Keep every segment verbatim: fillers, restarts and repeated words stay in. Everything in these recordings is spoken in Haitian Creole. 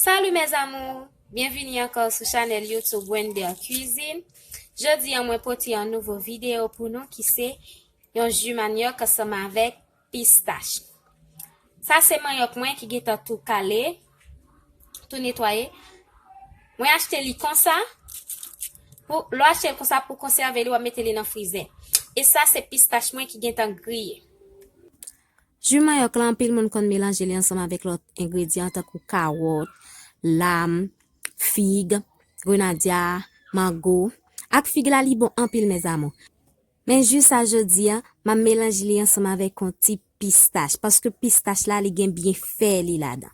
Salut mes amours! Byenvini ankò sou chanèl YouTube Wender Cuisine. Jodi a mwen pote yon nouvo videyo pou nou ki se yon ji manyòk ansanm avèk pistach. Sa se manyòk mwen ki gentan tou kale, tou netwaye. Mwen achte li konsa. Pou, lè w achte l konsa, pou konsève li, w ap mete li nan frizè. E sa se pistach mwen ki gentan griye. Ji manyòk la, anpil moun konn melanje li ansanm avèk lòt engredyan tankou kawòt, lam, fig, grenadya, mango. Ak fig la, li bon anpil, mes amours. Men ji sa jodi a, m ap melanje li ansanm avèk yon ti pistach, paske pistach la, li gen byenfè li ladan.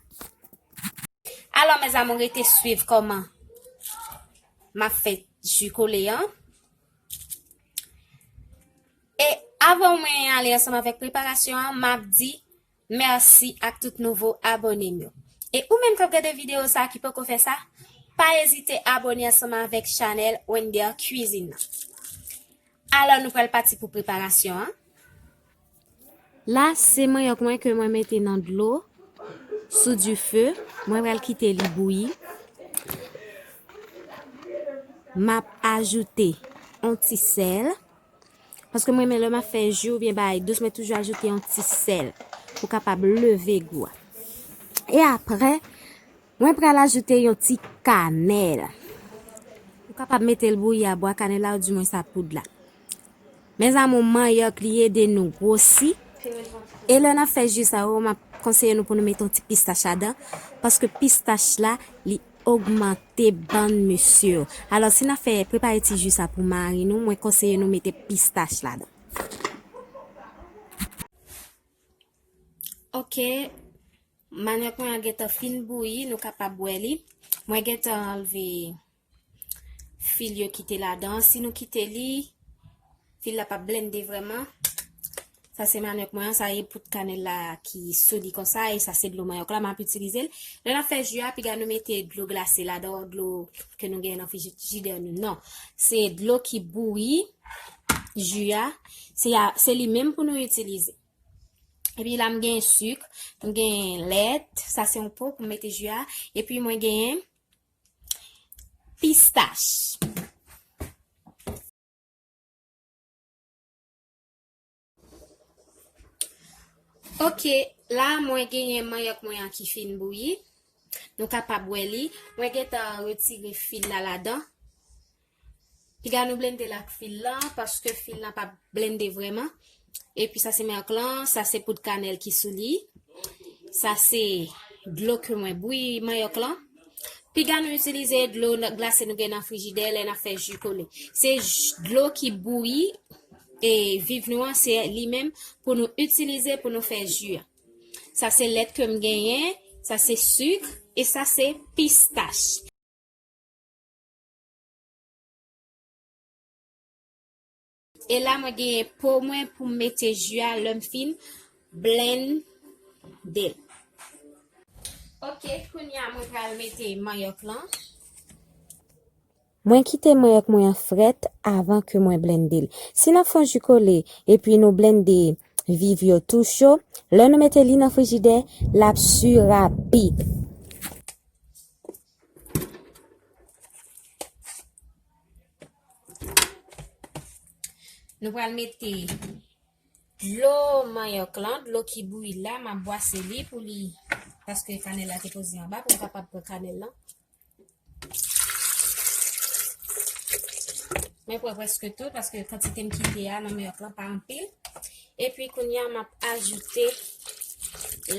Alò, mes amours, rete swiv kòman m ap fè ji kole an. E avan mwen ale ansanm avèk preparasyon an, m ap di mèsi ak tout nouvo abòne m yo. E ou menm k ap gade videyo sa ki poko fè sa, pa ezite abòne ansanm avèk chanèl Wender Cuisine nan. Alò, nou pral pati pou preparasyon an. La, se manyòk mwen ke mwen mete nan dlo sou dife. Mwen pral kite li bouyi. M ap ajoute yon ti sèl. Paske mwen renmen lè m ap fè ji oubyen bagay dous, mwen toujou ajoute yon ti sèl pou kapab leve gou a. E apre, mwen pral ajoute yon ti kanèl. Ou kapab mete l bouyi a bwa kanèl la, oudimwen sa poud la. Mes amours, manyòk li ede nou gwosi. E lè n ap fè ji sa yo, m ap konseye nou pou nou mete yon ti pistach ladan, paske pistach la, li ogmante bann misyè. Alò, si n ap fè prepare ti ji sa pou mari nou, mwen konseye nou mete pistach ladan. Ok, manyòk mwen an gentan fin bouyi, nou kapab wè li. Mwen gentan anlve fil yo ki te ladan. Si nou kite li, fil la p ap blende vrèman. Sa se manyòk mwen an, sa e poud kanèl la ki sou li konsa, e sa se dlo manyòk la, m ap itilize l. Lè n ap fè ji a, piga nou mete dlo glase ladan, dlo ke nou genyen nan frijidè nou. Non, se dlo ki bouyi ji a, se a, se li menm pou nou itilize. Epi la, m gen sik, m gen lèt, sa se yon po pou m mete ji a, epi mwen genyen pistach. Ok, la mwen genyen manyòk mwen an ki fin bouyi. Nou kapab wè li. Mwen gentan retire fil la ladan. Piga nou blende l ak fil lan, paske fil lan p ap blende vrèman. Epi sa se manyòk lan, sa se poud kanèl ki sou li. Sa se dlo ke mwen bouyi manyòk lan. Piga nou itilize dlo n-, glase nou gen nan frijidè lè n ap fè ji kole. Se j-, dlo ki bouyi e viv nou an, se li menm pou nou itilize pou nou fè ji a. Sa se lèt ke m genyen, sa se sik, e sa se pistach. E la, mwen genyen po mwen pou m mete ji a lè m fin blende l. Ok, kounye a mwen pral mete manyòk lan. Mwen kite manyòk mwen an frèt avan ke mwen blende l. Si n ap fè yon ji kole epi nou blende viv yo tou cho, lè nou mete li nan frijidè, l ap si rapid. Nou pral mete dlo manyòk lan, dlo ki bouyi la, m ap bwase li pou li, paske kanèl la te poze anba, pou m kapab pran kanèl lan. Mwen pran prèske tout, paske kantite m kite a nan manyòk lan pa anpil. Epi kounye a, m ap ajoute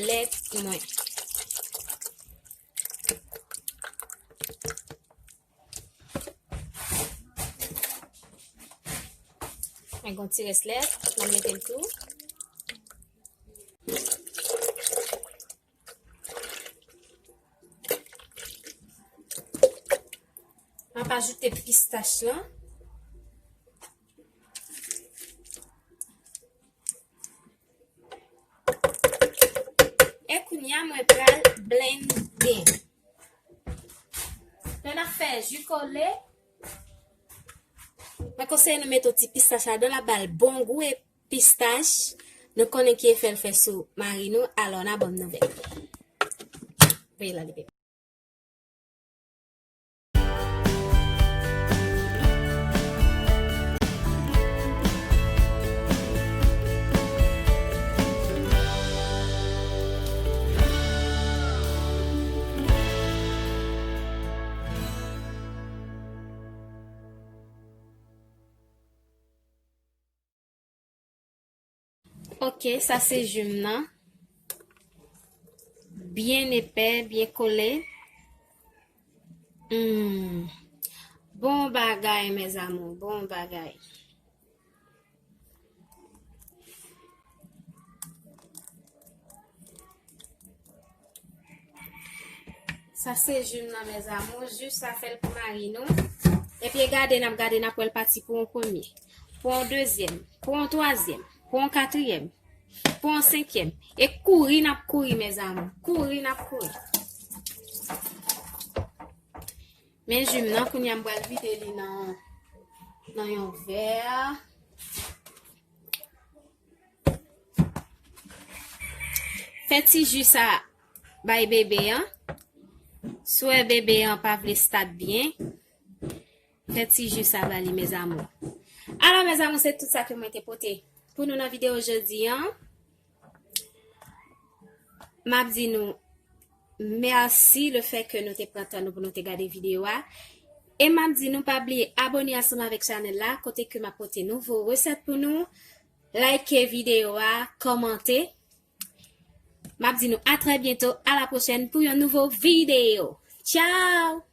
lèt mwen. Mwen gen yon ti rès lèt, mwen mete l tou. Mwen ap ajoute pistach lan. E kounye a, mwen pral blende. Lè n ap fè ji kole, mwen konseye nou mete yon ti pistach ladan, l ap ba l bon gou e pistach, nou konnen ki efè l fè sou mari nou, alò n a ban m nouvèl. Voye l ale, bebe. Ok, sa se ji m nan. Byen epè, byen kole. Hmm. Bon bagay, mes amours, bon bagay. Sa se ji m nan, mes amours. Ji sa fè l pou mari nou. Epi gade, n ap gade, n ap wè l pati pou yon premye, pou yon dezyèm, pou yon twazyèm, pou yon katriyèm, pou yon senkyèm. E kouri n ap kouri, mes amours. Kouri n ap kouri. Men ji m nan, kounye a m pral vide li nan, nan yon vè. Fè ti ji sa bay bebe an. Si w wè bebe an pa vle stat byen, fè ti ji sa ba li, mes amours. Alò, mes amours, se tout sa ke mwen te pote pou nou nan videyo jodi an. M ap di nou mèsi le fè ke nou te pran tan nou pou nou te gade videyo a. E m ap di nou pa bliye abòne ansanm avèk chanèl la, kote ke m ap pote nouvo resèt pou nou. Like videyo a, kòmante. M ap di nou a trè byento, a la pwochèn pou yon nouvo videyo. Tchao!